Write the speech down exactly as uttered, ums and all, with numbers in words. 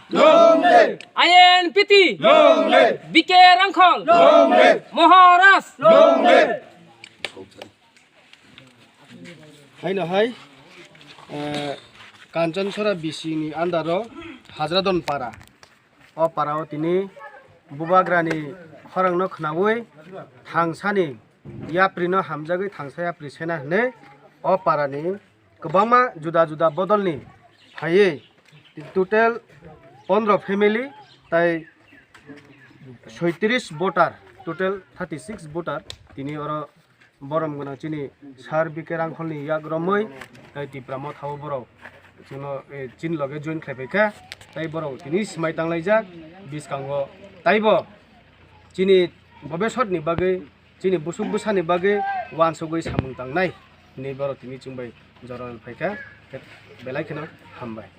Long live! I N P T! Long live! B K Rangkhol! Long live! Maharaj! Long live! Haino hai, eh, Kanchanchora B C ni under o Hajradon para. O para o tini bubagrani khorang no khnaui thangsani yapri no hamjagwi thangsa yapri sena hinwi o para ni kwbangma juda juda bodol ni phaiwi total pondro family tai soitris voter, total thirty six voter tini oro borom gwnang chini Sir B K Rangkhol ni yak romwi tai Tipra Motha o borok chwngno, eh, chini loge join khlai phaikha, tai borok tini swmai tanglaijak bwskango, taibo chini bobesot ni bagwi, chini busuk bwsani bagwi uansugwi samung tangnai hinwi borok tini chwng bai jora phaikha, belai kheno hambai.